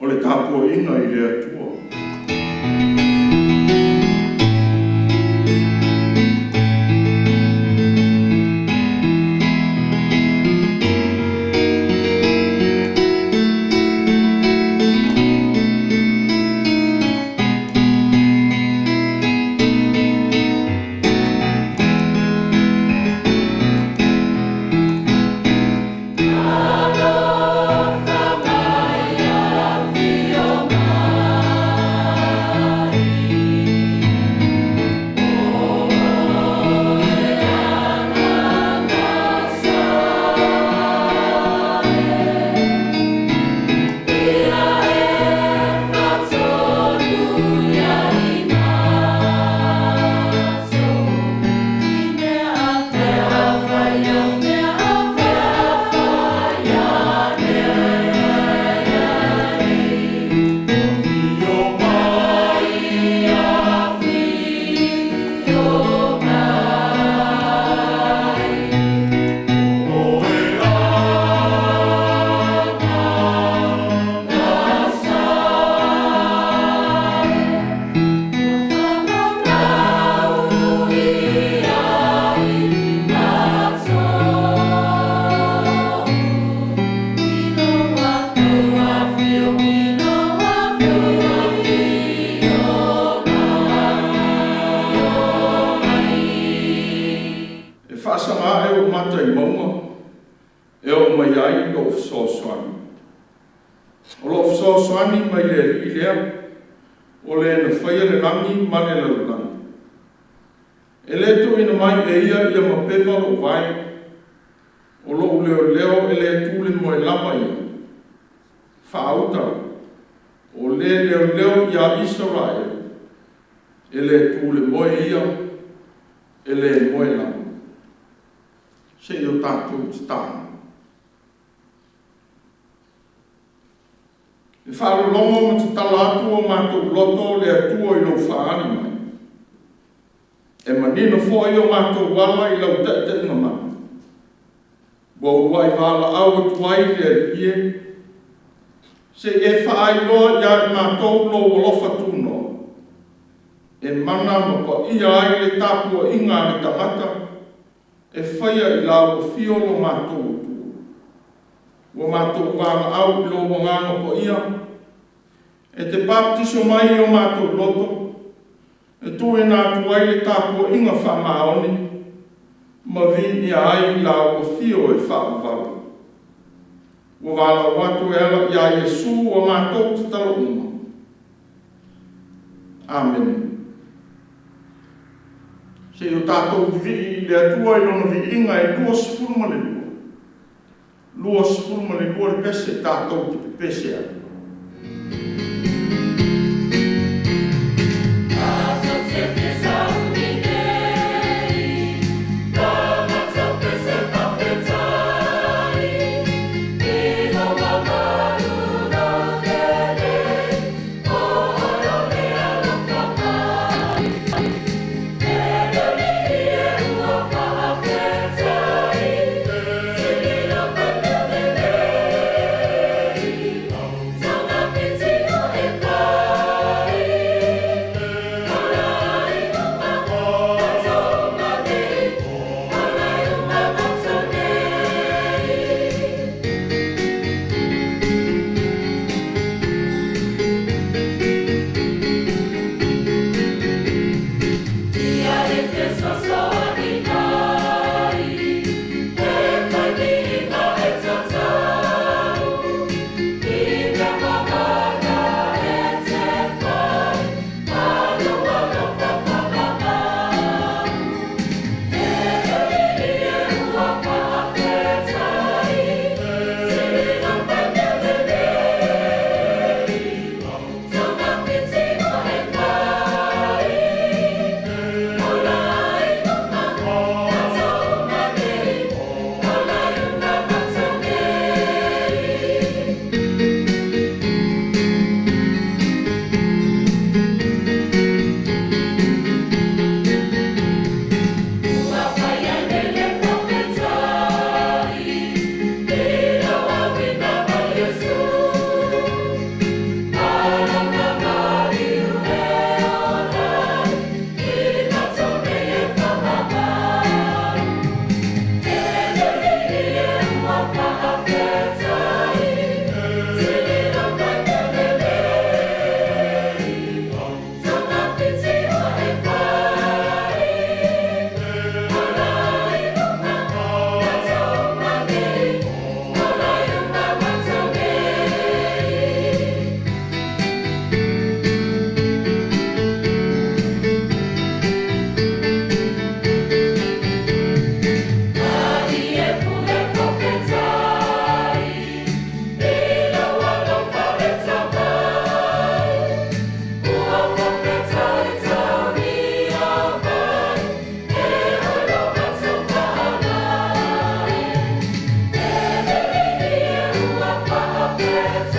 O le tapuaiga i le Atua. Alofa mai afio mai, o oe Agaga Sae, Ia e faatonu ia i matou, i mea afaia, mea afaia nei. Afio mai, Afio mai, o oe Agaga Sae, ua faamaumau ia i matou, i lou afio, i lou afio mai, afio mai. E faasaga ae ou mata i mauga e oo mai ai lou fesoasoani. O lou fesoasoani mai le Alii lea, o le na faia le lagi ma le lalolagi. E le tuuina mai e ia ia mapeva lou vae, o lou leoleo e le tu i le moe lava ia. Faauta, o le leoleo ia Isaraelu, e le tu i le moe ia, e le moe lava. Se i o tatou tatalo. E faalologo ma tatala atu o matou loto le Atua i lou faaali mai. E manino foi o matou ala i lau taitaiga mai. Ua uluai valaau atu ai le Alii e, se i e faailoa ia i matou lou alofa tunoa, e mana ma paia ai le tapuaiga a le tagata e faia i lau afio lo matou Atua. Ua matou valaau i lou Agaga Paia, e te papatiso mai i o matou loto, e tuuina atu ai le tapuaiga faamaoni ma viia ai lau afio e faavavau. Ua valaau atu e ala ia Iesu a matou tatalo uma. Amene. Se i o tatou vivii i le Atua i Lona viiga e 22, 22 le pese tatou te pepese ai. Matou te fia sauni nei, la matou pese faafetai, i lou mamalu laulelei, o oe o le alofa mai. E le Alii e ua faafetai, sili lou fanua lelei. O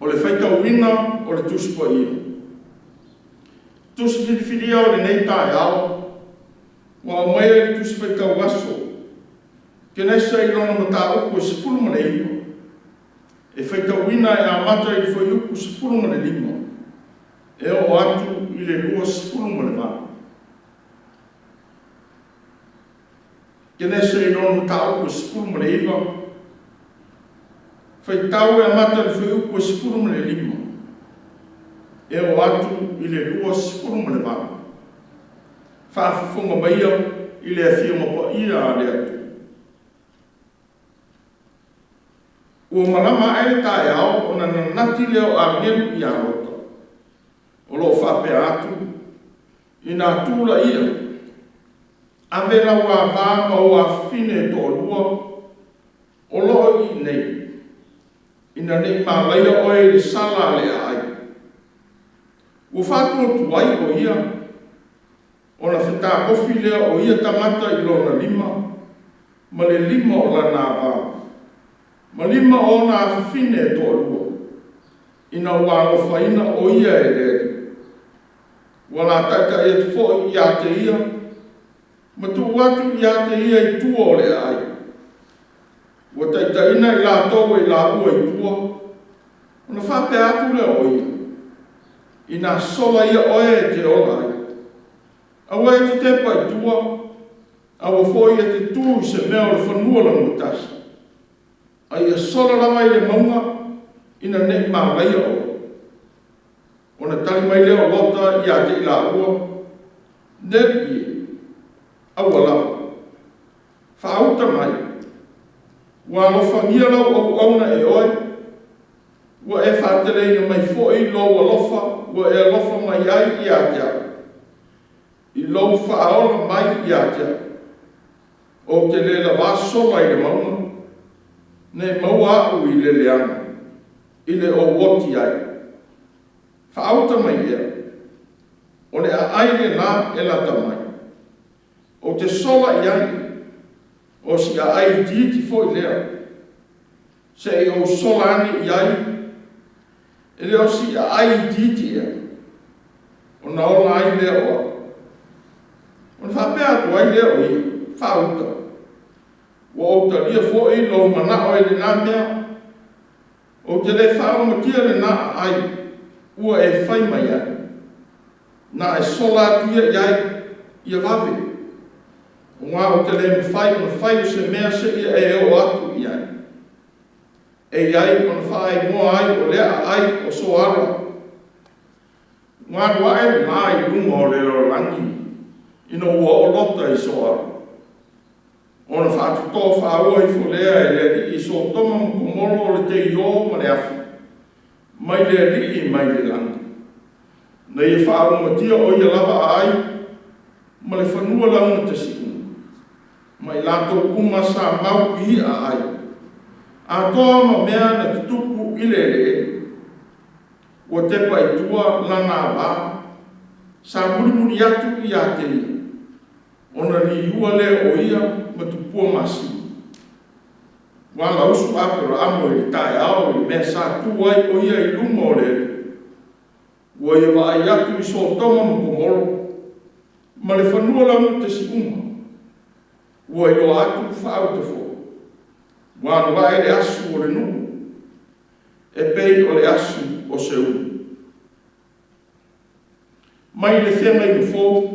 le faitauina o le Tusi Paia. Tusi filifilia o lenei taeao, ua aumaia i le Tusi Faitau Aso, Kenesa i lona mataupu e 19, e faitauina e amata i le fuaiupu 15 e oo atu i le 28. Kenesa i lona mataupu e 19, faitau e amata i le fuaiupu e 15 e oo atu i le 28. Faafofoga maia i le Afioga Paia a le Atua. Ua malama ae le taeao ona nanati lea o agelu ia Lota, o lo o faapea atu, Ina tu laia, ave lau ava ma ou afafine e toalua o lo o i inei, ina ne i malaia oe i le sala a le aai. Ua faatuatuai o ia, ona fetagofi lea o ia tagata i lona lima, ma le lima o lana ava, ma lima o ona afafine e toalua, ina ua alofaina o ia e le Alii. Ua la taitai atu foi ia te ia, ma tuu atu ia te ia i tua o le aai. Ua taitaiina i latou e laua i tua, ona faapea atu lea o ia, ina sola ia oe e te ola ai. Aua e te tepa i tua, aua foi e te tu i se mea o le fanua laugatasi, a ia sola lava i le mauga ina ne i malaia oe. Ona tali mai lea o Lota ia te i laua, Le Alii e, aua lava, faauta mai, ua alofagia lau auauna e oe, ua e faateleina mai foi lou alofa ua e alofa mai ai ia te au, i lou faaola mai ia te au. Ou te le lavā sola i le mauga, ne i maua au i le leaga, i le ou oti ai. Faauta mai ea, o le aai lena e lata mai. Ou te sola i ai, o si aai itiiti foi lea, se i ou sola ane i ai, e le o si aai itiiti ea, ona ola ai lea o au. Ona faapea atu ai lea o ia, faauta, ua ou talia foi lou manao i lena mea, ou te le faaumatia lena aai ua e fai mai ai. Na e sola atu ia i ai, ia vave, aua ou te le mafai ona fai o se mea seia e oo atu i ai. E i ai ona faaigoa ai o lea aai o Soara. Ua alu ae le la i luga o le lalolagi ina ua oo Lota i Soara, ona faatoto faaua ifo lea e le Alii i Sotoma ma Komoro o le teiō ma le afi, mai le Alii mai le lagi, na ia faaumatia o ia lava aai ma le fanua laugatasi uma, ma i latou uma sa mau i ia aai, atoa ma mea na tutupu i le eleele. Ua tepa i tua lana ava, sa mulimuli atu ia te ia, ona liua lea o ia ma tupua masima. Ua alausu Aperaamo i le taeao i le mea sa tu ai o ia i luma o le Alii. Ua ia vaai atu i Sotoma ma Komoro, ma le fanua laugatasi uma, ua iloa atu faauta foi. Ua alu ae le asu o le nuu, e pei o le asu o se ulu. Mai le Feagaiga Fou,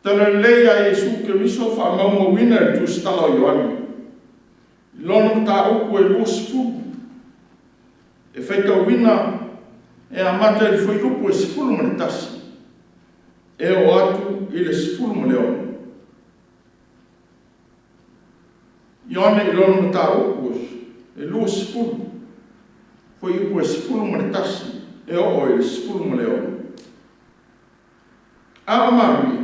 Talalelei a Iesu Keriso faamaumauina e le Tusitala o Ioane, i lona mataupu e 20, e faitauina e amata i le fuaiupu e 11 e oo atu i le 16. Ioane i lona mataupu e 20, fuaiupu e 11 e oo i le 16. A o Maria,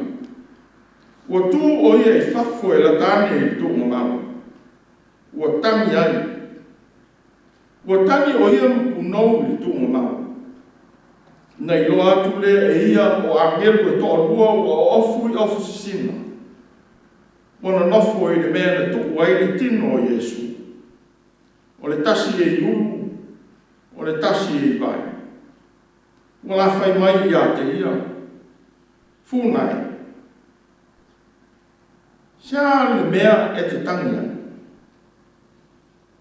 Ua tu ʻo ia i fafo e lata ane i le tuugamalo, ua tagi ai. Ua tagi ʻo ia ma punou i le tuugamalo. Na iloa atu lea e ia o agelu e toalua ua oofu i ofu sisina, ua nonofo i le mea na tuu ai le tino o Iesu, o le tasi e i ulu, o le tasi e i vae. Ua la fai mai ia te ia, Funa e, se a le mea e te tagi ai?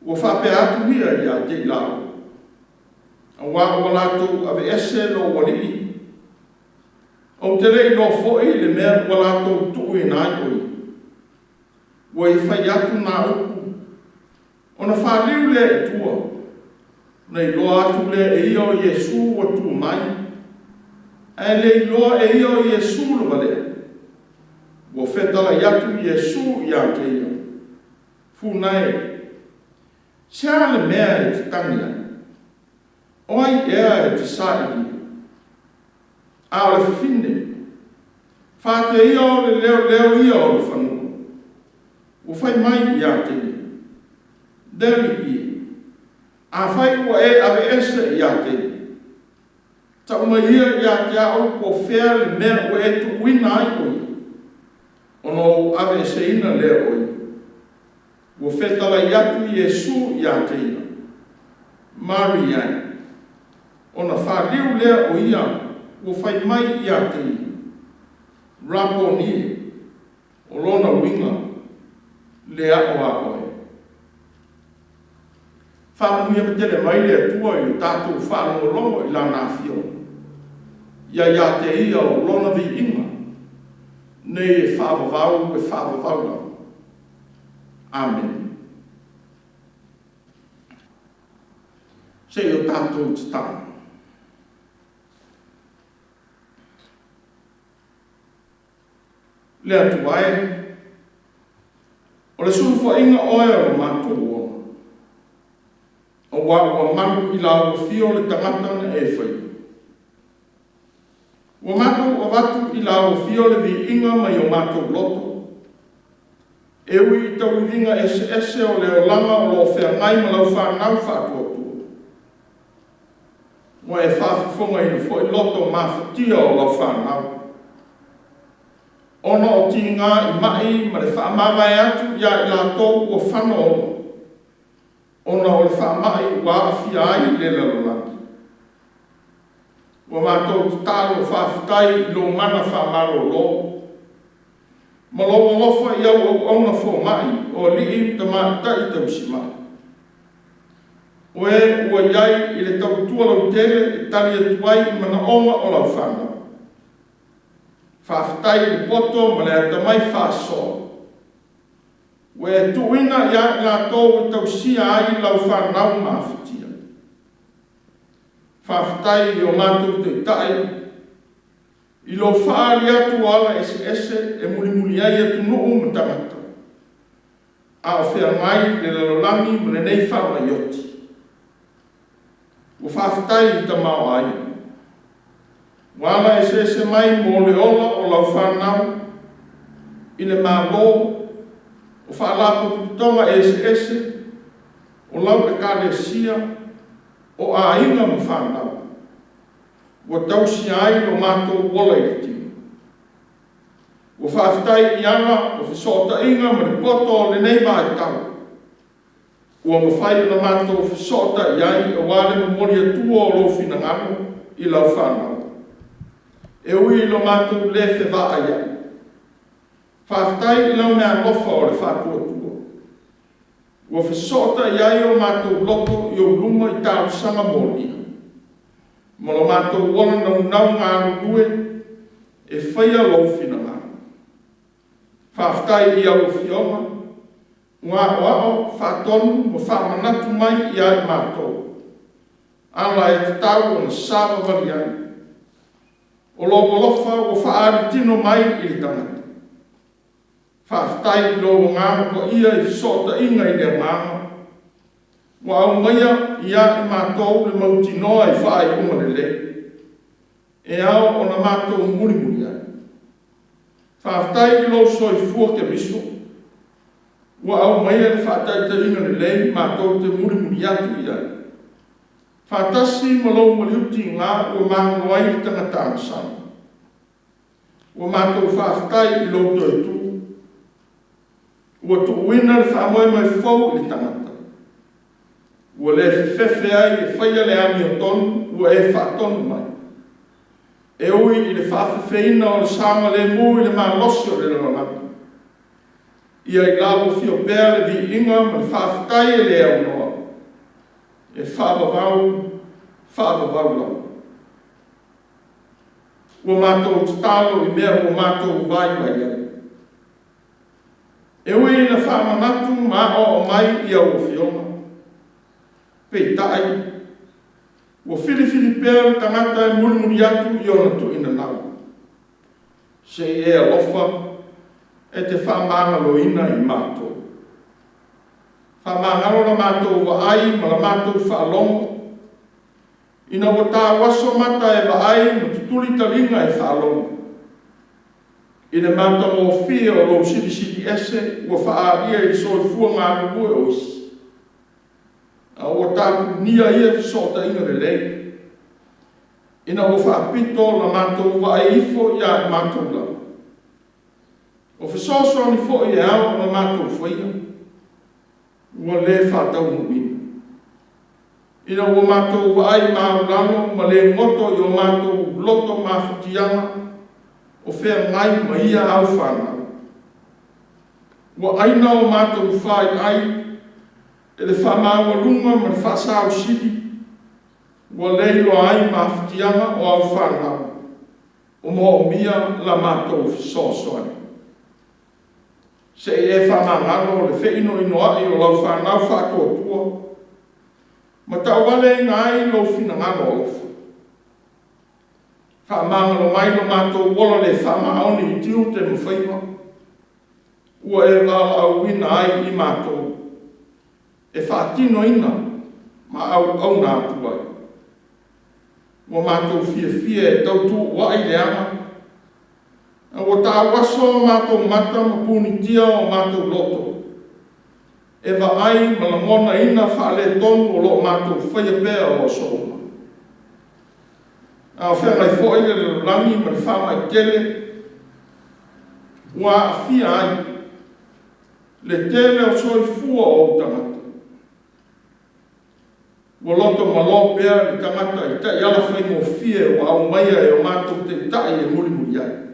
Ua faapea atu ia ia te i laua, Auā ua latou aveese lou Alii, ou te le iloa foi le mea ua latou tuuina ai o ia. Ua ia fai atu na upu, ona faliu lea i tua, ona iloa atu lea e ia o Iesu ua tu mai, ae le iloa e ia o Iesu lava lea. Ua fetalai atu Iesu ia te ia, Funa e, se a le mea e te tagi ai? O ai ea e te sailia? A o le fafine, fate ia o le leoleo ia o le fanua. Ua fai mai ia te ia, Le Alii e, afai ua e aveese ia te ia, tau mai ia ia te au po o fea le mea ua e tuuina ai o ia, ona ou aveeseina lea o ia. Ua fetalai atu Iesu ia te ia, Maria e. Ona faliu lea o ia ua fai mai ia te ia, Raponi e, o lona uiga, le aʻo a oe. Faamanuia tele mai le Atua i lo tatou faalogologo i Lana Afioga, ia ia te Ia o Lona viiga, nei e faavavau e faavavau lava. Amene. Se i o tatou tatalo. Le Atua e, o le sulufaiga oe o lo matou ola, auā ua malu i lau afio le tagata na e faia. Ua matou avatu i lau afio le viiga mai o matou loto, e ui i tauiviga eseese o le olaga o lo o feagai ma lau fanau faatuatua. Ua e faafofogaina foi loto mafatia o lau fanau, ona o tiga i maʻi ma le faamavae atu ia i latou ua fano ola, ona o le faamai ua aafia ai le lalolagi. Ua matou tatalo faafetai i lou mana faamalolo, ma lou alofa i au auauna fomai, o alii ma tamaitai tausimai. O e ua i ai i le tautua lautele e tali atu ai i manaoga o lau fanau. Faafetai i le poto ma le atamai faasoa ua e tuuina ia i latou e tausia ai lau fanau mafatia. Faafetai i o matou taitai i lou faaali atu o ala eseese e mulimuli ai atunuu ma tagata, a o feagai le lalolagi ma lenei faamai oti. Ua faafetai i tamaoaiga ua ala eseese mai mo le ola o lau fanau i le Malo, o faalapotopotoga eseese, o lau Ekalesia, o aiga ma fanau, ua tausia ai lo matou ola i le tino. Ua faafetai i ala o fesootaiga ma le poto o lenei vaitau, ua mafai ona matou fesootai ai aua le momoli atua o lou finagalo i lau fanau, e ui i lo matou le fevaaiai. Faafetai i lau meaalofa o le faatuatua, ua fesootai ai o matou loto i ou luma i talosaga molia, ma lo matou ola naunau galulue e faia lou finagalo. Faafetai i au Afioga, ua aoao, faatonu ma faamanatu mai ia i matou, ala e tatau ona savavali ai. O lou alofa ua faaali tino mai i le tagata. Faafetai i lou Agaga Paia i fesootaiga i le Agaga, ua aumaia ia i matou le mautinoa i faaiuga lelei, e ao ona matou mulimuli ai. Faafetai i lou soifua Keriso ua aumaia le faataitaiga lelei matou te mulimuli atu i ai, faatasi ma lou maliu tiga ua magalo ai le tagata agasala. Ua matou faafetai i lou toe tu, ua tuuina le faamoemoe fou i le tagata, ua le fefefe ai e faia le amiotonu ua e faatonu mai, e ui i le faafefeina o le saogalemu i le malosi o le lalolagi. Ia i lauofio pea le viiga ma le faafetai e le aunoa, e faavavau, faavavau lava. Ua matou tatalo i mea ua matou vaivai ai. E ui ina faamanatu ma aoao mai i au Afioga, peitai, ua filifili pea le tagata e mulimuli atu i ona tuuinanau. Se i e alofa e te faamagaloina i matou. Faamagalo la matou vaai ma la matou faalogo, ina ua tauaso mata e vaai ma tutuli taliga e faalogo, i le matagofie o lou Silisili Ese ua faaalia i le soifua galulue o isi, a ua tapunia ia fesootaiga lelei, ina ua faapito la matou vaai ifo ia i matou lava. O fesoasoani foi e ao ona matou faia, ua le faataunuuina, ina ua matou vaai maualalo ma le goto i o matou loto mafatiaga o feagai ma ia aufanau. Ua aina o matou faiai e le faamaualuga ma le faasausili, ua le iloa ai mafatiaga o aufanau o moomia la matou fesoasoani. Se i e faamagalo le feinoinoai o lau fanau faatuatua ma tauavaleina ai lou finagalo alofa. Faamagalo mai lo matou ola le faamaoni i tiute ma faiva ua e valaauina ai i matou e faatinoina ma auauna atu ai. Ua matou fiafia e tautuua'i leaga, a ua tauaso o matou mata ma punitia o matou loto e vaai ma lagonaina faaletonu o lo o matou faia pea o aso uma. A o feagai foi le lalolagi ma le faamai tele ua aafia ai le tele o soifua o ou tagata. Ua loto malo pea le tagata i taiala faigofie ua aumaia e o matou taitai e mulimuli ai.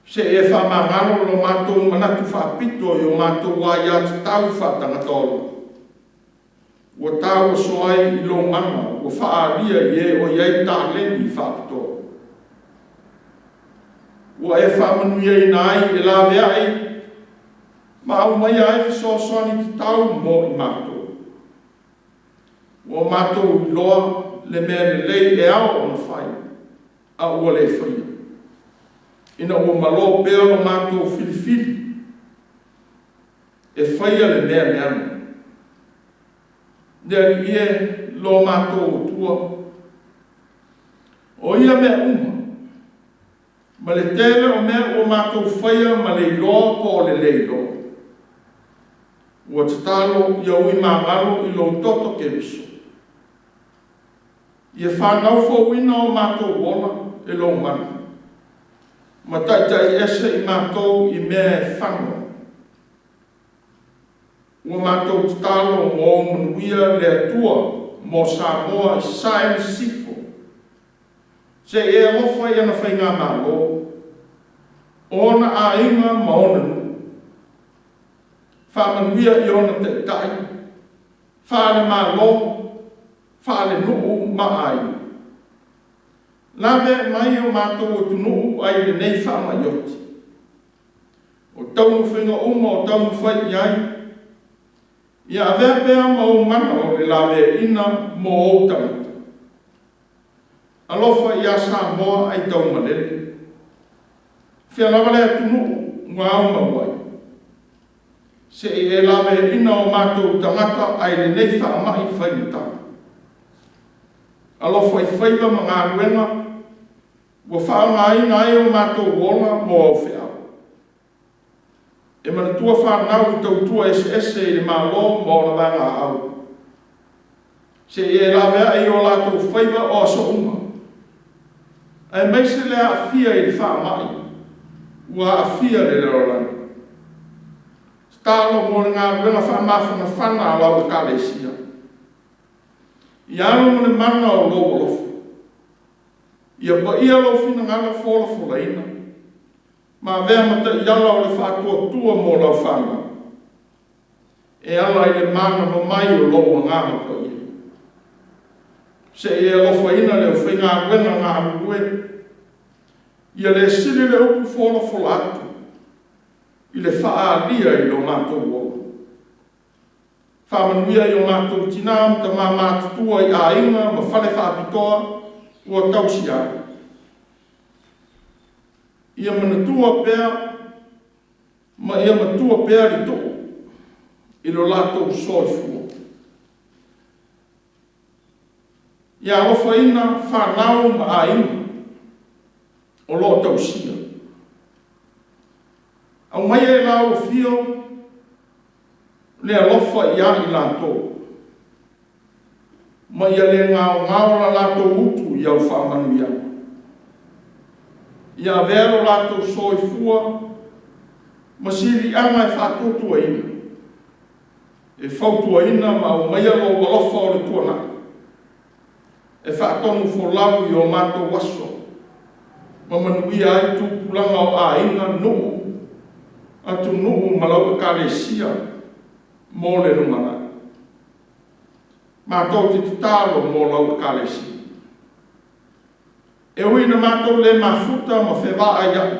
Se i e faamagalo lo matou manatu faapito i o matou aiatatau faatagata ola, ua tauaso ai i lou mana ua faaalia i e o i ai taleni faapitoa. Ua e faamanuiaina ai e laveai ma aumaia ai fesoasoani tatau mo i matou. Ua matou iloa le mea lelei e ao ona fai, a ua le faia, ina ua malo pea lo matou filifili e faia le mea leaga. Le Alii e, lo matou Atua, o ia mea uma, ma le tele o mea ua matou faia ma le iloa po o le le iloa, ua tatalo ia ui magalo i lou toto Keriso, ia fanau fouina o matou ola e lou mana, ma taitai ese i matou i mea e fano ai. Ua matou tatalo mo ou manuia le Atua mo Samoa i Sasae ma Sisifo, se i e alofa i ana faigamalo, o ona aiga ma ona nuu. Faamanuia i ona taitai, faale-Malo, faale-nuu ma aiga. Laveai mai o matou atunuu ai lenei faamai oti. O taumafaiga uma o taumafai i ai, ia avea pea ma ou mana o le laveaiina mo ou tagata. Alofa ia Samoa ai taumalele. Fia lava le atunuu ua aumau ai. Se i e laveaiina o matou tagata ai lenei faamai faigata. Alofa i faiva ma galuega Ua faaaogaina ai o matou ola mo au feau. E manatua fanau i tautua eseese i le Malo ma ona vaegaau. Seia e laveai i o latou faiva o aso uma, aemaise le aafia i le faamai ua aafia le lalolagi. Tatalo mo le galuega faamafanafana a lau Ekalesia, ia alo ma le mana o lou alofa, ia paia lou finagalo folafolaina, ma avea ma taiala o le faatuatua mo lau fanau, e ala i le manava mai o lou Agaga Paia. Se i e alofaina le aufaigaluega galulue, ia le sili le upu folafola atu i le faaalia i lo matou ola. Faamanuia i o matou tina ma tama matutua i aiga ma fale faapitoa ua tausia ai. Ia manatua pea ma ia matua pea le tuu i lo latou soifua. Ia alofaina fanau ma aiga o lo o tausia. Aumaia i lau afio le alofa ia i latou, ma ia le gaogao la latou utu i au faamanuiaga. Ia avea lo latou soifua ma siliaga e faatuatuaina, e fautuaina ma aumaia lou alofa o le tuanai, e faatonufolau i o matou aso ma manuia ai tupulaga o aiga, nuu, atunuu ma lau Ekalesia mo le lumanai. Matou te tatalo mo lau Ekalesia. E ui ina matou le mafuta ma fevaaiai,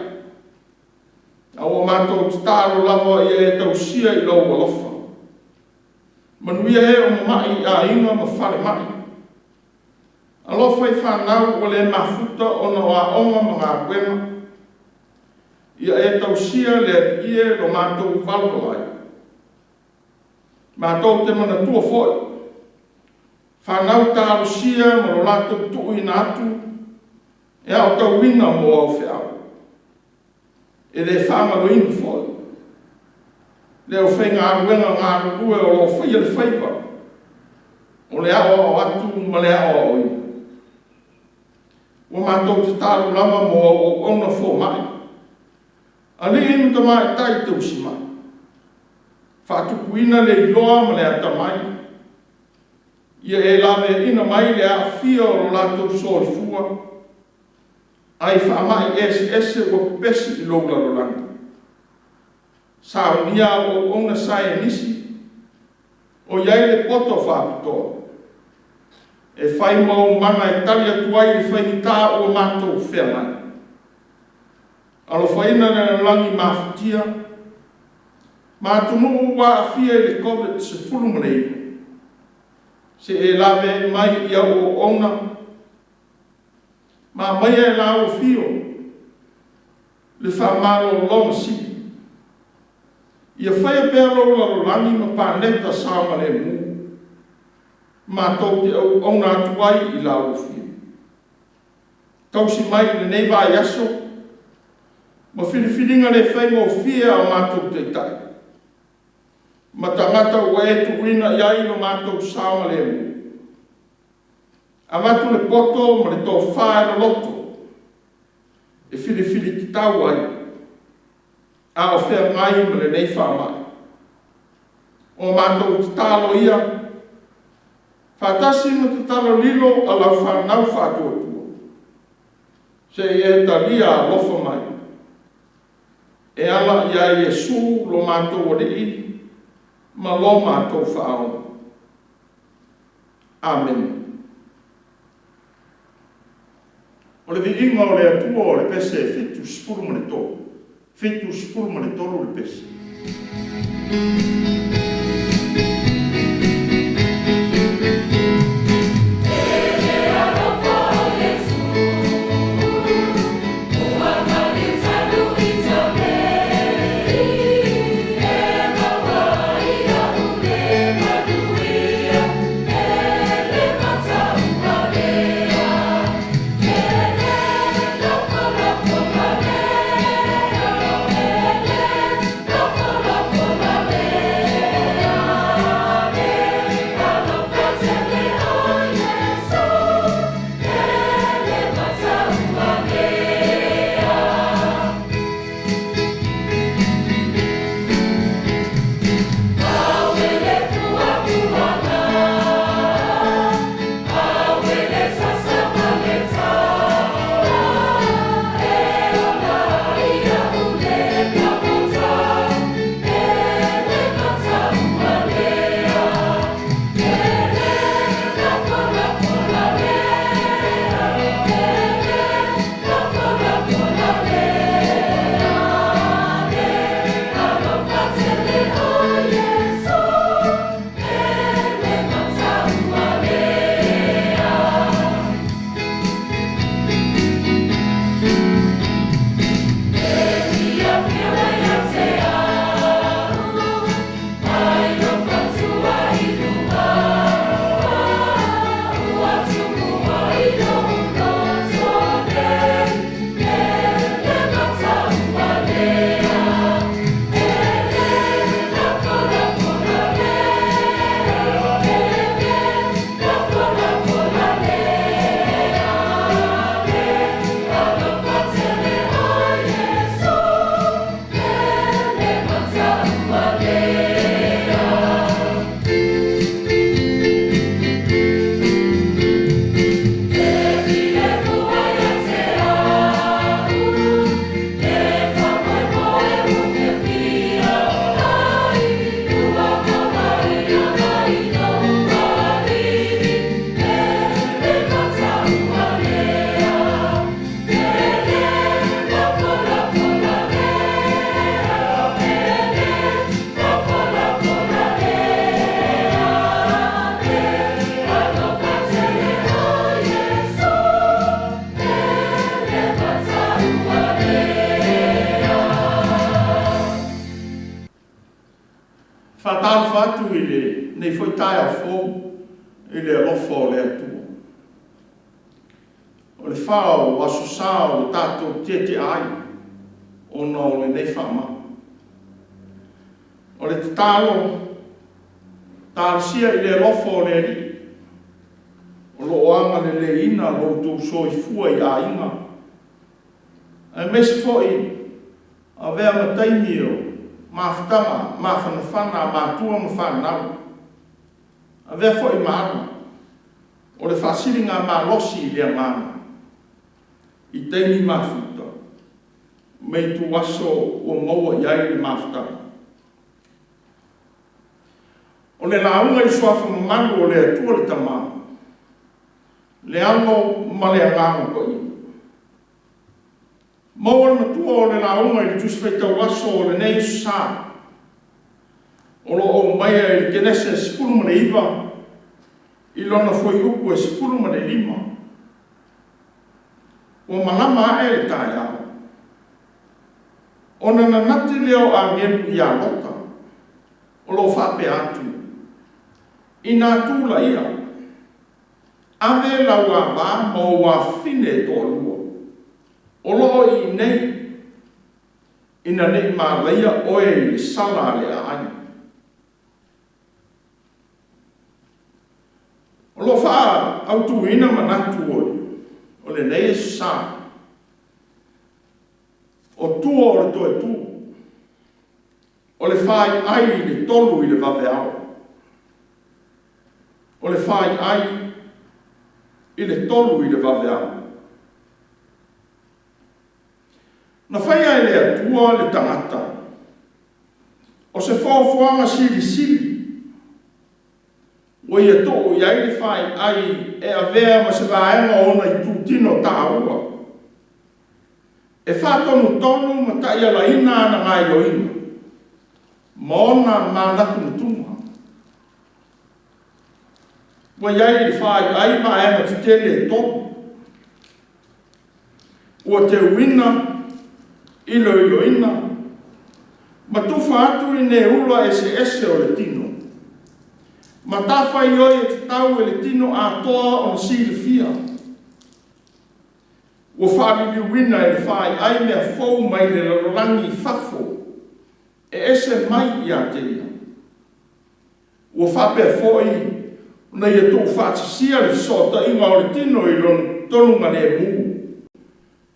a ua matou tatalo lava ia e tausia i lou alofa. Manuia e o mamai i aiga ma falemai. Alofa i fanau ua le mafuta ona o aoga ma galuega. Ia e tausia le Alii e lo matou valavalai. Matou te manatua foi fanau talosia ma lo latou tuuina atu e aotauina mo au feau. E le faagaloina foi le aufaigaluega galulue o lo o faia le faiva o le aoao atu ma le aoaoina. Ua matou tatalo lava mo au auauna fomai, alii ma tamaitai tausimai, faatupuina le iloa ma le atamai, ia e laveaiina mai le aafia o lo latou soifua ai faamai eseese ua pepesi i lou lalolagi. Saunia au auauna saienisi o i ai le poto faapitoa e fai ma ou mana e tali atu ai i le faigata ua matou feagai. Alofaina le lalolagi mafatia ma atunuu ua aafia i le Koviti-19, se i e laveai mai i au auauna ma aumaia e lau afio le faamalologa sili. Ia faia pea lou lalolagi ma paneta saogalemu matou te auauna atu ai i lau afio. Tausi mai i lenei vaiaso ma filifiliga le faigofie a o matou taitai ma tagata ua e tuuina i ai lo matou saogalemu. Avatu le poto ma le tofa e loloto e filifili tatau ai a o feagai ma lenei faamai. O matou tatalo ia, faatasi ma tatalo lilo a lau fanau faatuatua, se i e talia alofa mai, e ala ia Iesu lo matou Alii ma lo matou Faaola. Amene. O le viiga o le Atua o le pese 73, 73 le pese. Alofa o Iesu, ua maliu talu i taulei, e maua ai au le manuia, e le mataualea. E le Faatalofa atu i lenei foi taeao fou i le alofa o le Atua. O le fa o Aso Sa o le tatou tietie ai ona o lenei faamai. O le tatalo, talosia i le alofa o le Alii o lo o agaleleiina lo outou soifua i aiga, aemaise foi avea ma taimi o mafutaga mafanafana a matua ma fanau. Avea foi ma aga o le faasiligamalosi i le agaga i taimi mafuta ma ituaso ua maua i ai le mafutaga. O le lauga i Suafa mamalu o le Atua le Tama, le Alo ma le Agaga Paia. Maua le matua o le lauga i le Tusi Faitau Aso o lenei Aso Sa, o lo o aumaia i le Kenese 19 i lona fuaiupu e 15. Ua malama ae le taeao, ona nanati lea o agelu ia Lota, o lo o faapea atu, Ina tu laia, ave lau ava ma ou afafine e toalua, o lo o i inei, ina ne i malaia oe i le sala a le aai. O lo o faaautuina manatu o lenei Aso Sa, o tua o le toe tu, o le faiai i le 3 i le vaveao. O le faiai i le 3 i le vaveao. Na faia e le Atua le tagata, o se foafoaga silisili ua ia tuu i ai le faiai e avea ma se vaega o ona itutino taua, e faatonutonu ma taialaina ana gaioiga ma ona manatunatuga. Ua i ai i le faiai vaega tetele e 3, ua teuina, iloiloina, ma tufa atu i neula eseese o le tino, matafaioi e tatau e le tino atoa ona silafia. Ua faaliliuina e le faiai mea fou mai le lalolagi i fafo e ese mai ia te ia. Ua faapea foi ona ia tuufaatisia le fesootaiga o le tino i lona togalemu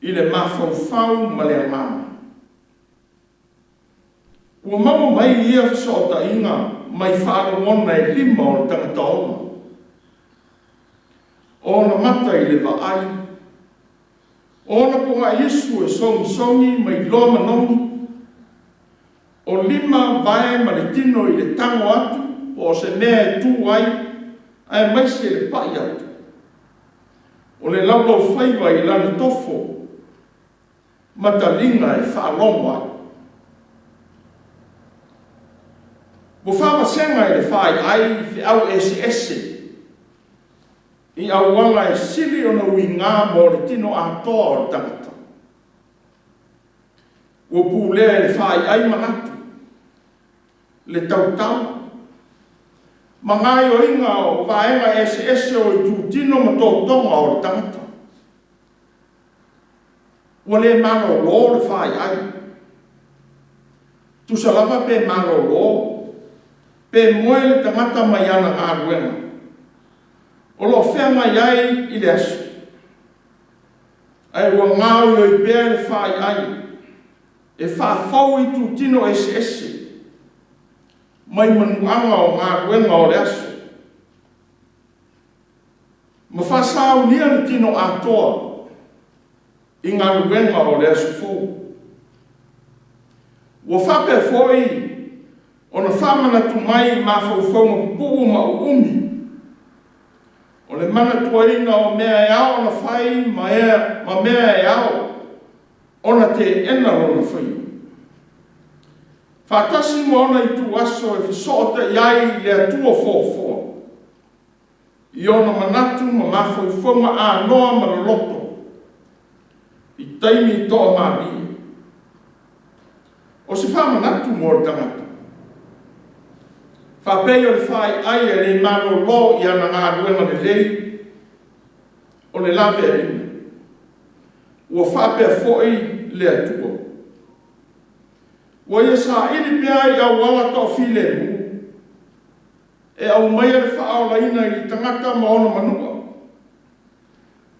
i le mafaufau ma le agaga. Ua maua mai ia fesootaiga mai faalogona e 5 o le tagata ola. O ona mata i le vaai, o ona pogaiisu e sogisogi ma iloa manogi, o 5 vae ma le tino i le tago atu po o se mea e tu ai, aemaise le pai atu. O le laulaufaiva i lana tofo ma taliga e faalogo ai. Ua faavasega e le faiai feau eseese i auala e sili ona uiga mo le tino atoa o le tagata. Ua pulea e le faiai manatu, le tautala, ma gaioiga o vaega eseese o itutino ma totoga o le tagata. Ua le malolo le faiai, tusa lava pe malolo, pe moe le tagata mai ana galuega, o lo o feagai ai i le aso, ae ua gaoioi pea le faiai e faafou itutino eseese mai manuaga o galuega o le aso, ma faasaunia le tino atoa i galuega o le aso fou. Ua faapea foi ona faamanatu mai mafaufauga pupuu ma uumi o le manatuaina o mea e ao ona fai ma mea e ao ona teena lona faia. Faatasi ma ona ituaso e fesootai ai i le Atua foafoa, i ona manatu ma mafaufauga anoa ma loloto i taimi toamalie. O se faamanatu mo le tagata. Faapei o le faiai e le malolo i ana galuega lelei o le laveaiina, ua faapea foi le Atua. Ua ia saili pea i auala toafilemu e aumaia le faaolaina i le tagata ma ona manua,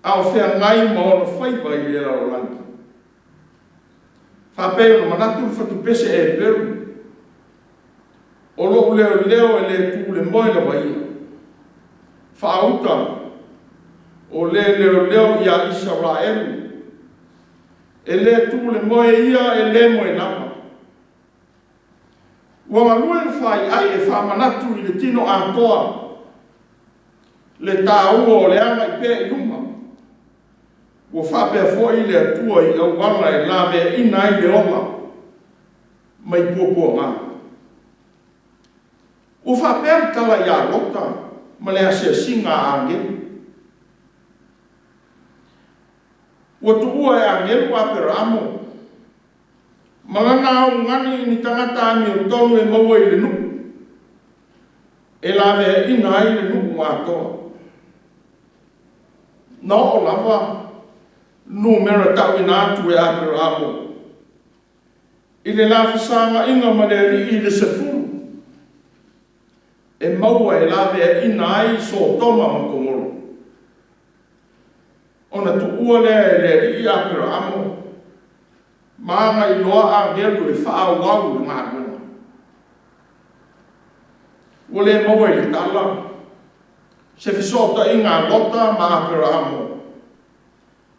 a o feagai ma ona faiva i le lalolagi. Faapei ona manatu le fatupese Eperu, o lou leoleo e le tu i le moe lava ia, faauta o le leoleo ia Isaraelu, e le tu i le moe ia, e le moe lava. Ua galue le faiai e faamanatu i le tino atoa le taua o le agai pea i luma. Ua faapea foi le Atua i auala e laveaiina ai le ola mai puapuaga. Ua faapea le tala ia Lota ma le asiasiga a agelu. Ua tuua e agelu Aperamo ma lana augani i ni tagata amiotonu e maua i le nuu, e laveaiina ai le nuu atoa. Na oo lava numera tauina atu e Aperamo i le la fesagaiga ma le Alii i le 10, e maua e laveaiina ai Sotoma ma Komoro. Ona tuua lea e le Alii Aperamo ma agai loa agelu e faaauau le galuega. Ua le maua i le tala se fesootaiga a Lota ma Aperamo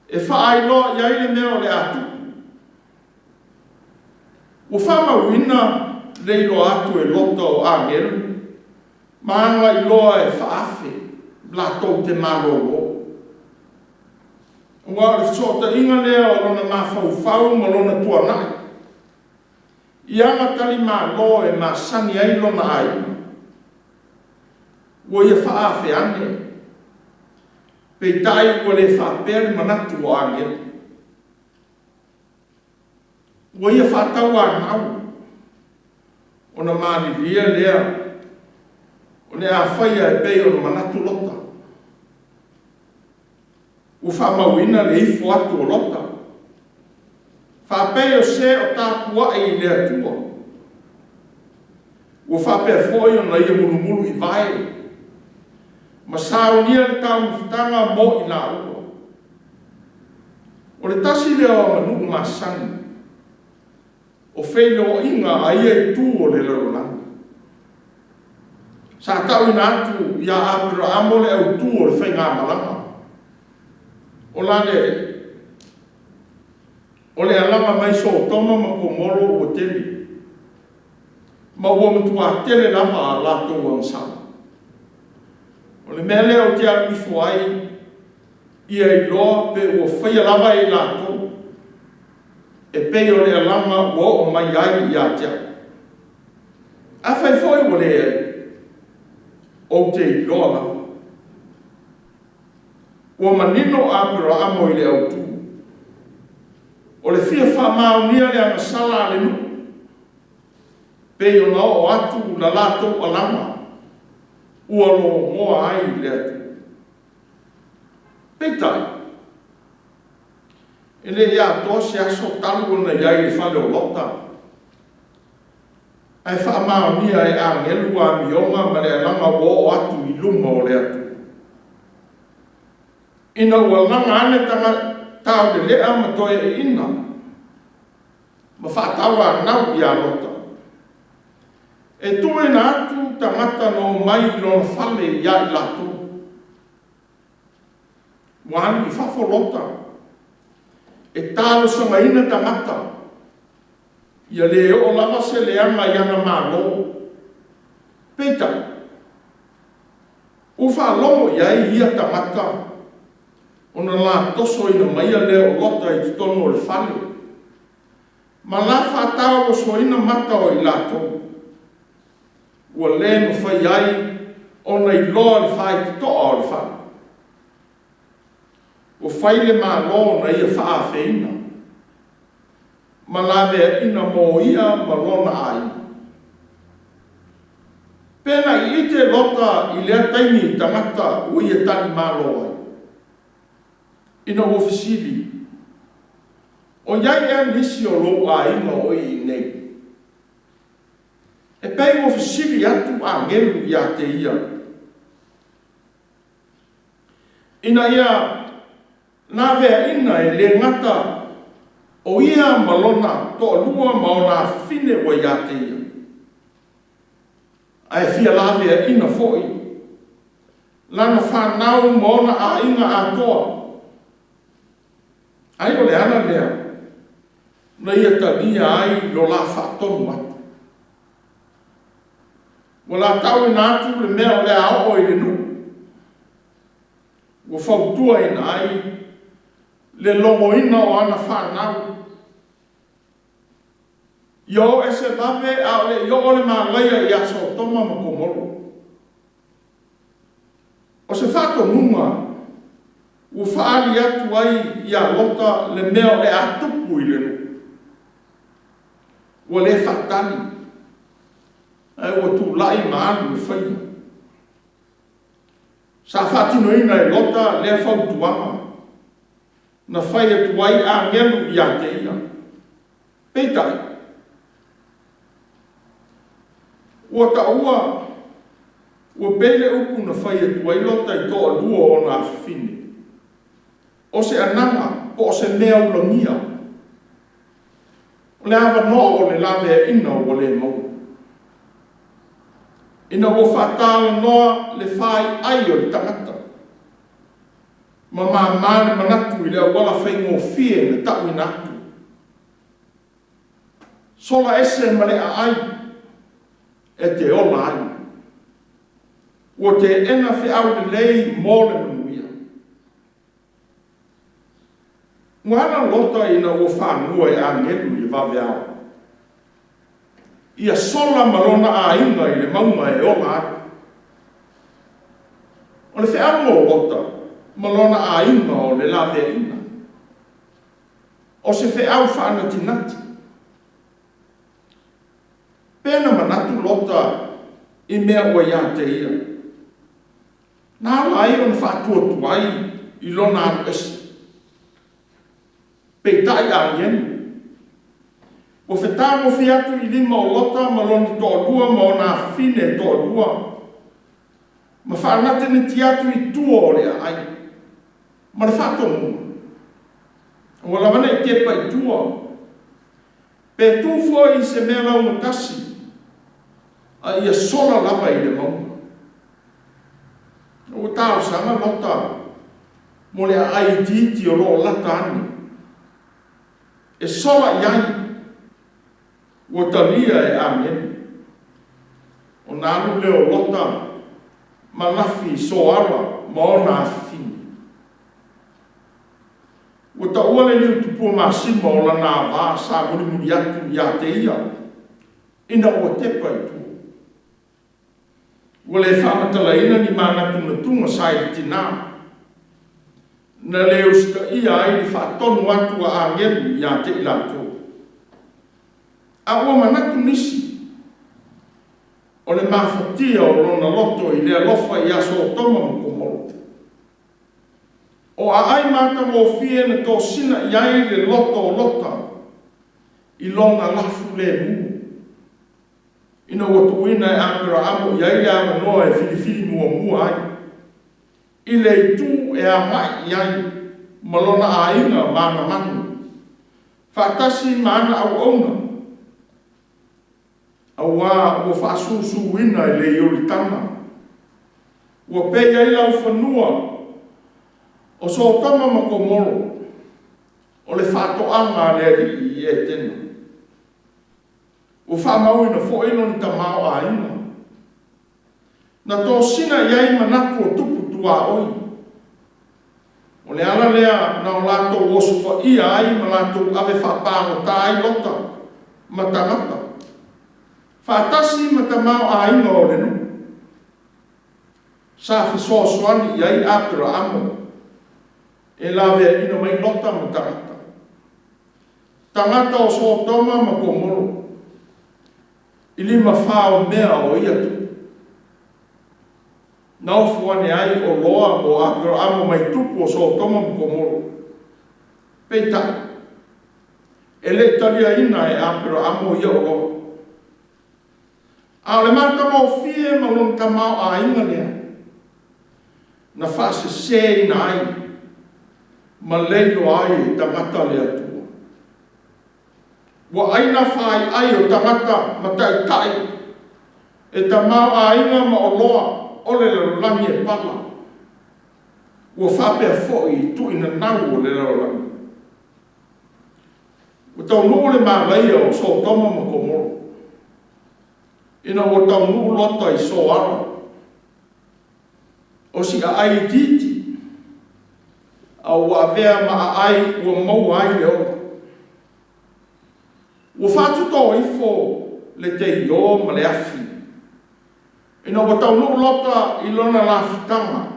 e faailoa i ai le mea o le a tupu. Ua faamauina le iloa atu e Lota o agelu ma agai loa e faaafe latou te malolo. Aua o le fesootaiga lea o lona mafaufau ma lona tuanai i aga talimalo e masani ai lona aiga. Ua ia faaafe ane, peitai ua le faapea le manatu o agelu. Ua ia faatauanau, ona malilia lea o le a faia e pei ona manatu Lota. Ua faamauina le ifo atu o Lota, faapei o se o tapuai i le Atua. Ua faapea foi ona ia mulumulu i vae ma saunia le taumafataga mo i laua. O le tasi lea o aganuu masani o feiloaiga a ia itu o le lalolagi. Sa tauina atu ia Aperamo le autu o le faigamalaga. O la le alii? O le alaga mai Sotoma ma Komoro ua tele, ma ua matua tele lava a latou agasala. O le mea lea ou te alu ifo ai, ia iloa pe ua faia lava e i latou e pei o le alaga ua oo mai ai ia te au. Afai foi ua leai, ou te iloa lava. Ua manino Aperamo i le autu, o le fia faamaonia le agasala a le nuu, pei ona oo atu la latou alaga ua logoa ai le Atua. Peitai, e le i atoa se aso talu ona i ai i le fale o Lota, ae faamaonia e agelu amioga ma le alaga ua oo atu i luma o le Atua. Ina ua laga ane taulelea ma toeaiina ma faatauanau ia Lota, e tuuina atu tagata na omai i lona fale ia i latou. Ua alu i fafo Lota e talosagaina tagata, ia le oo lava se leaga i ana malo. Peitai, ua faalogo i ai ia tagata ona la tosoina maia lea o Lota i totonu o le fale, ma la faataolosoina mata o i latou, ua le mafai ai ona iloa le faitotoa o le fale. Ua fai le Malo na ia faaafeina ma laveaiina mo ia ma lona aiga. Pe na ite Lota i lea taimi i tagata ua ia talimalo ai. Ina ua fesili, O i ai ea nisi o lou aiga o i inei? E pei ua fesili atu agelu ia te ia, ina ia laveaina e le gata o ia ma lona toalua ma ona afafine ua ia te ia, ae fia laveaina foi lana fanau ma ona aiga atoa. Ai o le ala lea na ia talia ai lo la faatonu atu. Ua latauina atu le mea o le a oo i le nuu, ua fautuaina ai le logoina o ana fanau. Ia o ese vave a o le i oo le malaia ia Sotoma ma Komoro. O se faatonuga ua faaali atu ai ia Lota le mea o le a tupu i le nuu. Ua le faatali, ae ua tulai ma alu e faia. Sa faatinoina e Lota lea fautuaga na fai atu ai agelu ia te ia. Peitai, ua taua ua pei le upu na fai atu ai Lota i toalua o ona afafine, o se anaga po o se mea ulagia, o le avanoa o le laveaina ua le maua. Ina ua faatalanoa le faiai o le tagata, ma mamā le manatu i le auala faigofie na tauina atu. Sola ese ma le aai e te ola ai. Ua teena feau lelei mo le manuia. Ua ala Lota ina ua fanua e agelu i le vaveao, ia sola ma lona aiga i le mauga e ola ai. O le feau mo Lota ma lona aiga o le laveaina. O se feau faanatinati. Pe na manatu Lota i mea ua ia te ia, na ala ai ona faatuatua i lona alu ese. Peitai agelu, ua fetagofi atu i lima o Lota ma lona toalua ma ona afafine e toalua, ma faanatinati atu i tua o le aai, ma le faatonuga, ua lava nei tepa i tua, pe tu foi i se mea laugatasi, a ia sola lava i le mauga. Ua talosaga Lota mo le aai itiiti o lo o lata ane, e sola i ai, ua talia e agelu. Ona alu lea o Lota ma lafi i Soara ma ona afafine. Ua taua le liu tupua masima o lana ava sa mulimuli atu ia te ia, ina ua tepa i tua. Ua le faamatalaina ni manatunatuga sa i le tina, na le usitaia ai le faatonu atu a agelu ia te i latou. A ua manatu nisi, o le mafatia o lona loto i le alofa ia Sotoma ma Komoro. O aai matagofie na tosina i ai le loto o Lota i lona lafu lemu, ina ua tuuina e Aperaamo i ai le avanoa e filifili muamua ai, i le itu e agai i ai ma lona aiga ma ana manu, faatasi ma ana auauna, auā ua faasusuina e le Ioritana, ua pei ai laufanua o Sotoma ma Komoro, o le faatoaga a le Alii i Etena. Ua faamauina foi lona tamaoaiga, na tosina i ai manatu o tupu tuaoi. O le ala lea na o latou osofaia ai ma latou ave faapagota ai Lota ma tagata, faatasi ma tamaoaiga o le nuu. Sa fesoasoani i ai Aperaamo e laveaina mai Lota ma tagata, tagata o Sotoma ma Komoro, i lima fa o mea o ia tupu. Na ofo ane ai oloa mo Aperamo mai tupu o Sotoma ma Komoro. Peitai, e le i taliaina e Aperamo ia oloa. A o le matagofie ma lona tamaoaiga lea na faaseseina ai ma leiloa ai e tagata le Atua. Ua aina faiai o tagata ma taitai e tamaoaiga ma oloa o le lalolagi e pala, ua faapea foi i tuuinanau o le lalolagi. Ua taunuu le malaia o Sotoma ma Komoro, ina ua taunuu Lota i Soara, o si aai itiiti, a ua avea ma aai ua maua ai le ola. Ua faatutō ifo le teiō ma le afi, ina ua taunuu Lota i lona lafutaga,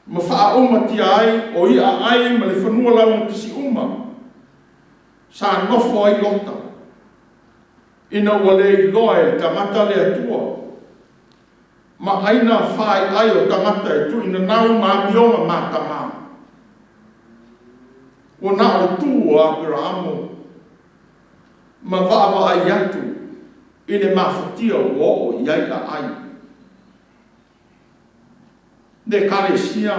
ma faaumatia ai o ia aai ma le fanua laugatasi uma sa nofo ai Lota, ina ua le iloa e le tagata le Atua, ma aina faiai o tagata e tuuinanau ma amioga mataga. Ua na o le tu o Aperamo ma vaavaai atu i le mafatia ua oo i ai aai. Le Ekalesia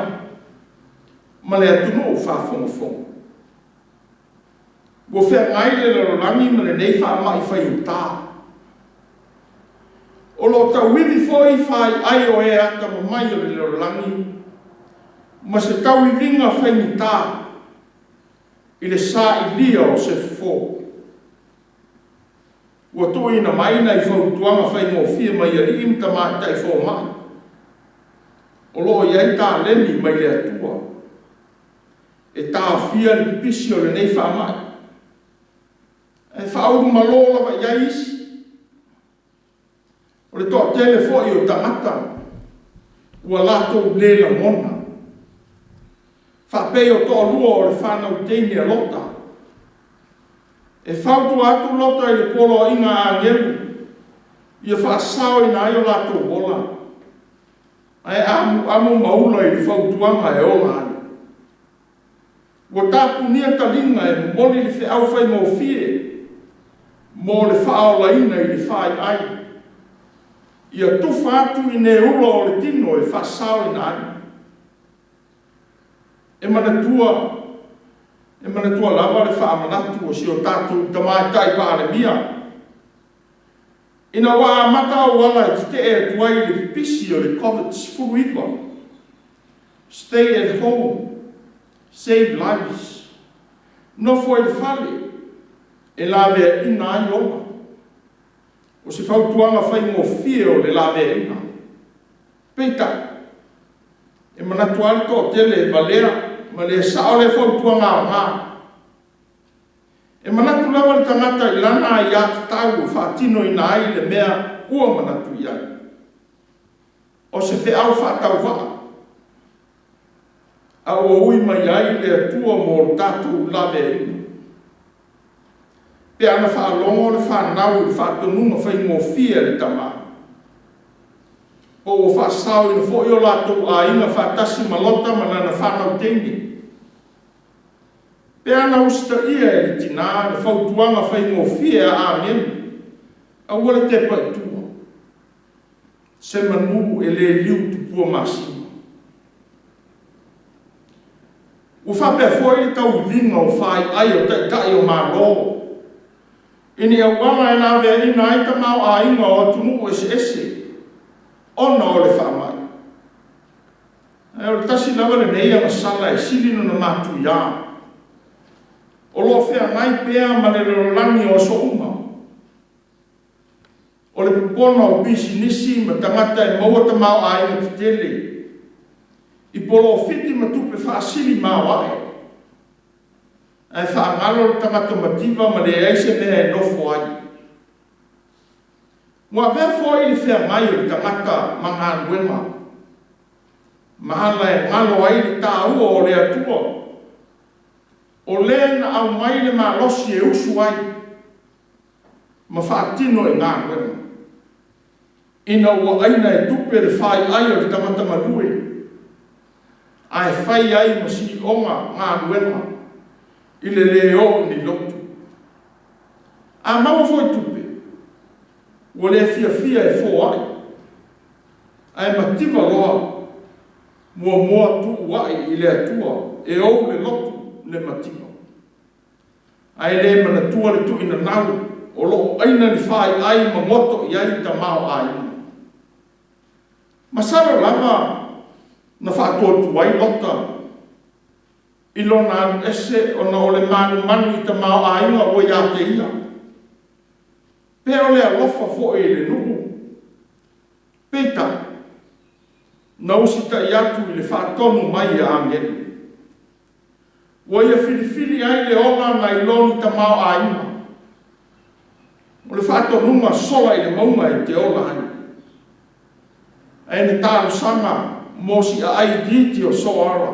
ma le atunuu faafogafoga, ua feagai le lalolagi ma lenei faamai faigata. O lo o tauivi foi faiai o e atamamai o le lalolagi ma se tauiviga faigata i le sailia o se fofo. Ua tuuina mai nai fautuaga faigofie mai alii ma tamaitai fomai o lo o i ai taleni mai le Atua e taofia le pipisi o lenei faamai, ae faaulumalo lava i ai isi. O le toatele foi o tagata ua latou le lagona, faapei o toalua o le fanau teine a Lota. E fautua atu Lota i le poloaiga a agelu ia faasaoina ai o latou ola, ae amuamu ma ula i le fautuaga e ola ai. Ua tapunia taliga e momoli le feau faigofie mo le faaolaina i le faiai, ia tufa atu i ne ula o le tino e faasaoina ai. E manatua lava le faamanatu a si o tatou Tamaitai Palemia, ina ua amata auala e tetee atu ai i le pipisi o le Koviti-19, stay at home, save lives. Nofo ai i le fale e laveaina ai ola. O se fautuaga faigofie o le laveaiina. Peitai, e manatu lava le toatele e valea ma le sao lea fautuaga aoga. E manatu lava le tagata i lana aiatatau e faatinoina ai le mea ua manatu i ai. O se feau faatauvaa, a ua ui mai ai le Atua mo le tatou laveaiina. Pe ana faalogo le fanau i le faatonuga faigofie a le tama, po ua faasaoina foi o latou aiga faatasi ma Lota ma lana fanau teine. Pe ana usitaia e le tinā le fautuaga faigofie a agelu, aua le tepa i tua, se manu e le liu tupua masima. Ua faapea foi le tauiviga o faiai o taitai o Malo i ni auala e laveaiina ai tamaoaiga o atunuu eseese ona o le faamai. Ae o le tasi lava lenei agasala e sili ona matuia, o lo o feagai pea ma le lalolagi o aso uma. O le popona o pisinisi ma tagata e maua tamaoaiga tetele i polofiti ma tupe faasili maoae, ae faagalo le tagata mativa ma leai se mea e nofo ai. Ua avea foi le feagai o le tagata ma galuega, ma ala e galo ai le taua o le Atua, o le na aumai le malosi e usu ai ma faatino i galuega, Ina ua aina e tupe le faiai o le tagata galue, ae fai ai ma siioga galuega i le le o i ni lotu. A maua foi tupe, ua le fiafia e foai, ae mativa loa, muamua tuuai i le Atua e ou le lotu le mativa, ae le manatua le tuuinanau o lo o aina ni faiai ma goto i ai tamaoaiga. Masalo lava na faatuatuai Lota i lona alu ese ona o le manumanu i tamaoaiga ua ia te ia, pe o le alofa foi i le nuu. Peitai, na usitai atu i le faatonu mai a agelu. Ua ia filifili ai le ola nai lo ni tamaoaiga. O le faatonuga sola i le mauga e te ola ai. Ae na talosaga mo si aai itiiti o Soara,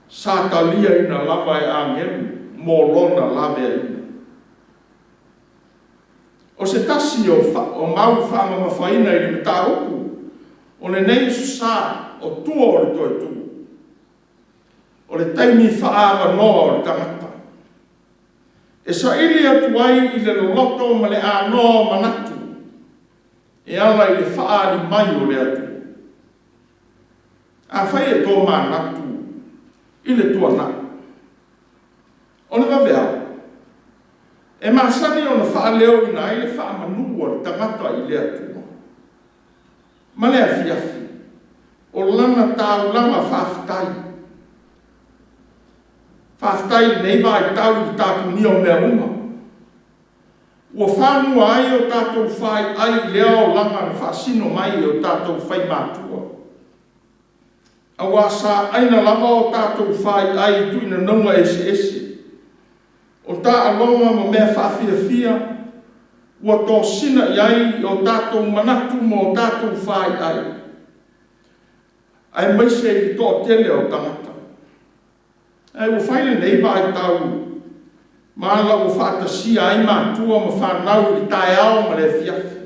sa taliaina lava e agelu mo lona laveaiina. O se tasi o mau faamamafaina i le mataupu o lenei Aso Sa o tua o le toe tu, o le taimi faaavanoa o le tagata e saili atu ai i le loloto ma le anoa o manatu e ala i le faaali mai o le Atua. Afai e tomanatu i le tuanai, o le vaveao, e masani ona faaleoina ai le faamanu a le tagata i le Atua, ma le afiafi, o lana taulaga faafetai. Faafetai i lenei vaitau i le tapunia o mea uma, ua fanua ai o tatou faiai i lea olaga na faasino mai e o tatou faimatua, aua sa aina lava o tatou faiai i tuinanauga eseese, o taaloga ma mea faafiafia ua tosina i ai o tatou manatu ma o tatou faiai, aemaise i le toatele o tagata. Ae ua fai lenei vaitau ma ala ua faatasia ai matua ma fanau i le taeao ma le afiafi.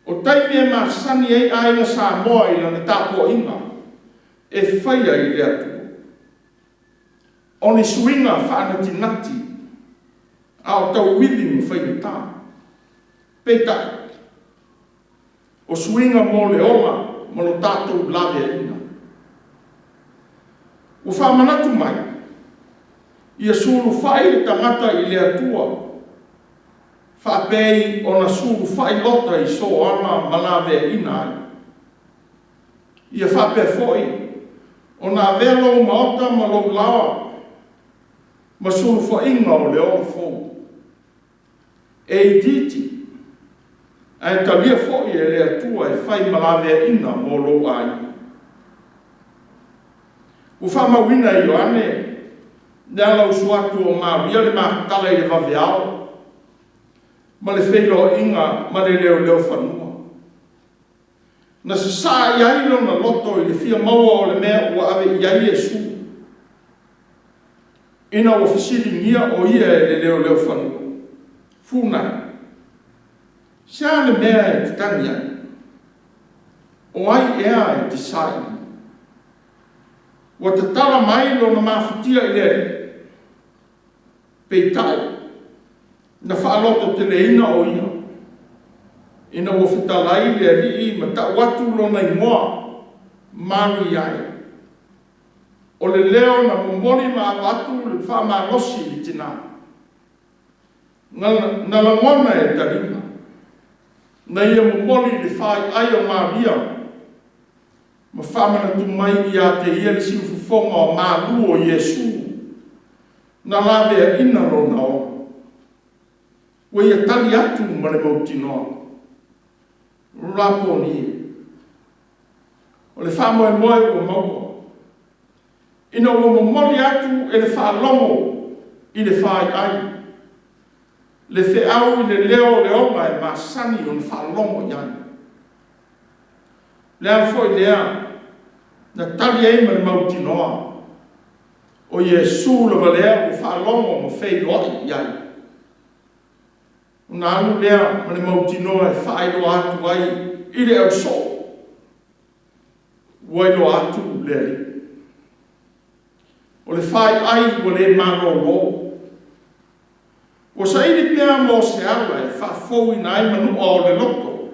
O taimi e masani ai aiga Samoa i lana tapuaiga e faia i le Atua. O ni suiga faanatinati a o tauivi ma faigata. Peitai, o suiga mo le ola ma lo tatou laveaiina. Ua faamanatu mai, ia sulufai le tagata i le Atua, faapei ona sulufai Lota i Soara ma laveaiina ai. Ia faapea foi ona avea lou maota ma lou laoa ma sulufaiga o le ola fou. E itiiti, ae talia foi e le Atua e fai ma laveaiina mo lou aiga. Ua faamauina e Ioane le alausu atu o Maria le Makatala i le vaveao ma le feiloaiga ma le leoleofanua. Na sasaa i ai lona loto i le fia maua o le mea ua ave i ai Iesu, ina ua fesiligia o ia e le leoleofanua. Funai, se a le mea e te tagi ai? O ai ea e te saili? Ua tatala mai lona mafatia i le Alii, peitai, na faalototeleina o ia, ina ua fetalai le Alii ma tau atu lona igoa, Maria e. O le leo na momoli ma avatu le faamalosi i le tina. Na lagona e taliga, na ia momoli i le faiai o Maria, ma faamanatu mai ia te ia le siufofoga o malu o Iesu, na laveaiina lona ola. Ua ia tali atu ma le mautinoa, Raponi e. O le faamoemoe ua maua, ina ua momoli atu e le faalogo i le faiai, le feau i le leo o le ola e masani ona faalogo i ai. Le ala foi lea na tali ai ma le mautinoa, o Iesu lava lea ua faalogo ma feiloai i ai. Ona alu lea ma le mautinoa e faailoa atu ai i le ausoo ua iloa atu le Alii. O le faiai ua le malolo, ua saili pea mo se ala e faafouina ai manua o le loto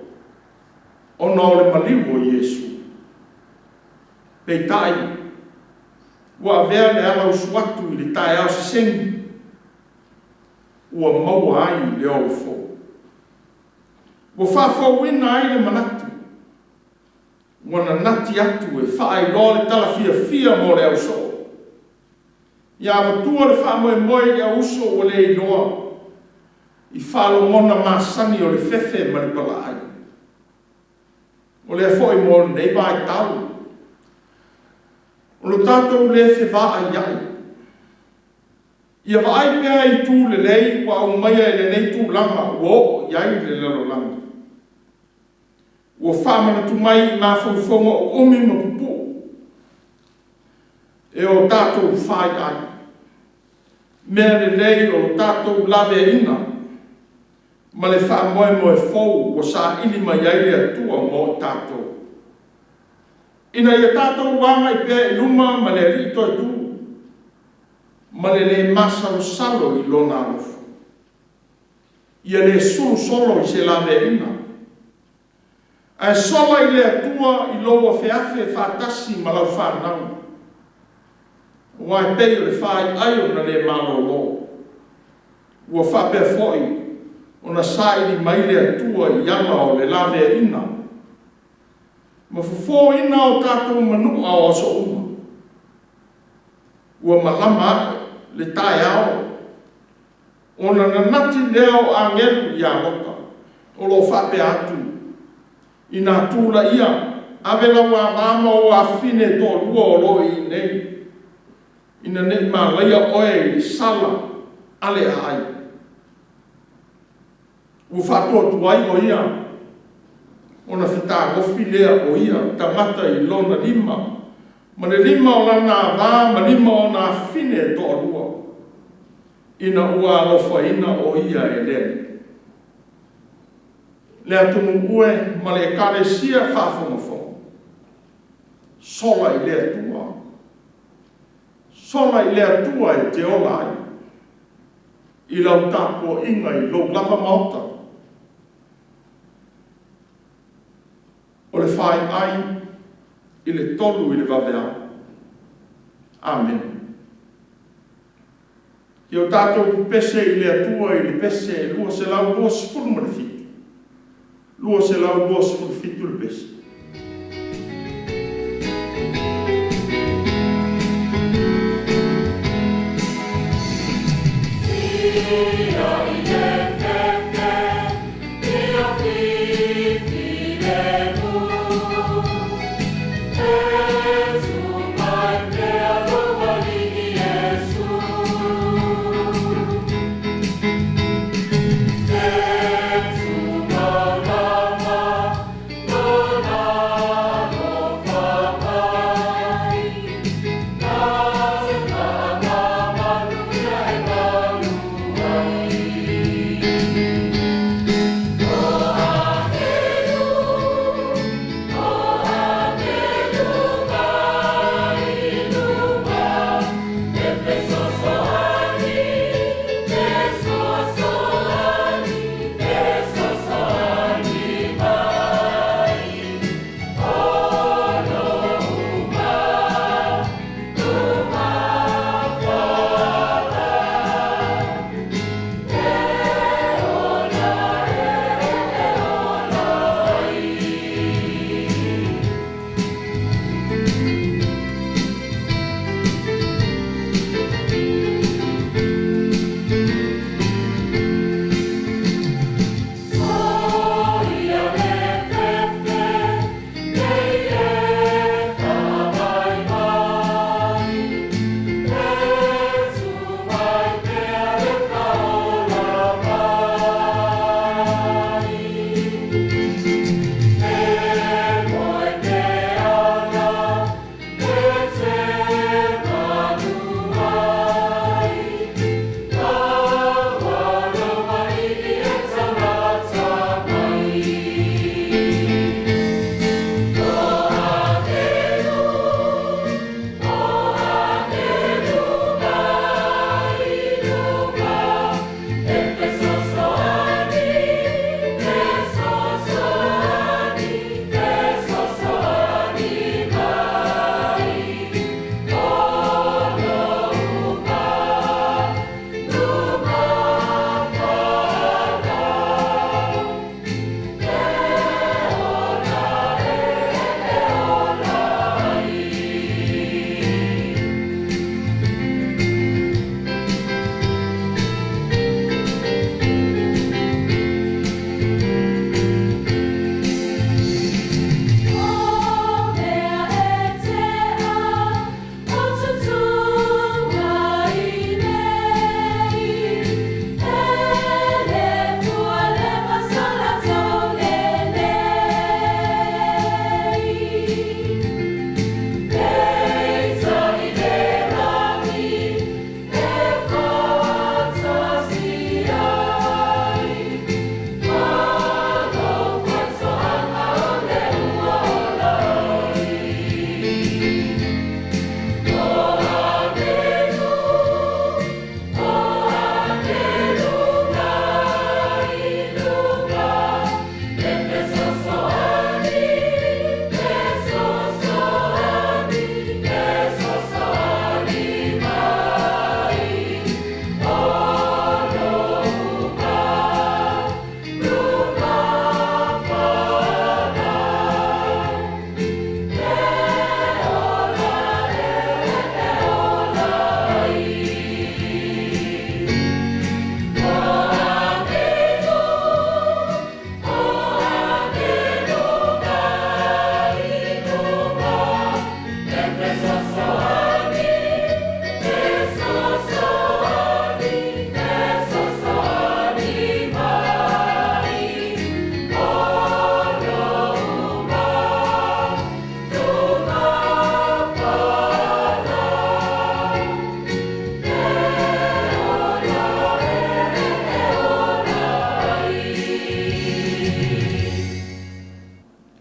ona o le maliu o Iesu. Peitai, ua avea le alausu atu i le taeao sesegi ua maua ai le ola fou. Ua faafouina ai le manatu, ua nanati atu e faailoa le tala fiafia mo le ausoo. Ia avatua le faamoemoe i le auuso ua le iloa i faalogona masani o le fefe ma le palaai. O lea foi mo lenei vaitau, o lo tatou le fevaaiai, ia vaai pea i itu lelei ua aumaia e lenei tulaga ua oo i ai le lalolagi. Ua faamanatu mai i mafaufauga uumi ma pupuu e o tatou faiai mea lelei o lo tatou laveaiina ma le faamoemoe fou ua saili mai ai le Atua mo i tatou, ina ia tatou agai pea i luma ma le Alii toetu, ma le le masalosalo i Lona alofa. Ia le sulu solo i se laveaiga, ae sola i le Atua i lou afeafe faatasi ma lau fanau, aua e pei o le faiai na le malolo, ua faapea foi ona saili mai le Atua i ala o le laveaiga ma fofoina o tatou manua o aso uma. Ua malama ae le taeao ona nanati lea o agelu ia Lota o lo o faapea atu, ina tu laia, ave lau ava ma ou afafine e toalua o lo o i inei, ina ne i malaia oe i le sala a le aai. Ua faatuatuai o ia, ona fetagofi lea o ia tagata i lona lima, ma le lima o lana ava ma lima o ona afafine e toalua, ina ua alofaina o ia e le Alii. Le atunuu e ma le Ekalesia faafogafoga, sola i le Atua, sola i le Atua e te ola ai, i lau tapuaiga i lou lava maota. O le faiai i le 3 i le vaveao. Amene. Ia o tatou pepese i le Atua i le pese 227, 227 le pese. Tia i le fefe, ia fifilemu. E tu mai pea lou Alii Iesu. E tu malama, lo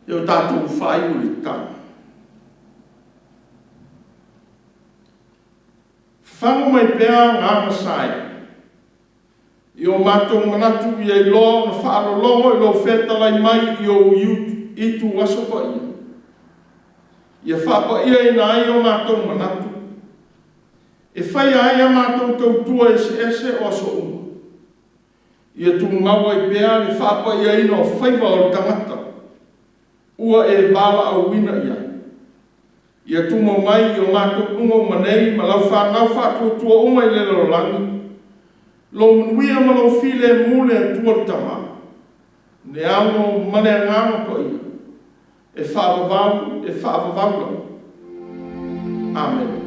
Ia o tatou faaiu i le tatalo. Fafagu mai pea agaga saea i o matou manatu ia iloa ona faalologo i lou fetalai mai i ou ituaso paia, ia faapaiaina ai o matou manatu e faia ai a matou tautua eseese o aso uma, ia tumau ai pea le faapaiaina o faiva o le tagata ua e valaauina i ai. Ia tumau mai i o matou luga uma nei ma lau fanau faatuatua uma i le lalolagi lou manuia ma lou filemu le Atua le Tama, le Alo ma le Agaga Paia, e faavavau, e faavavau lava. Amene.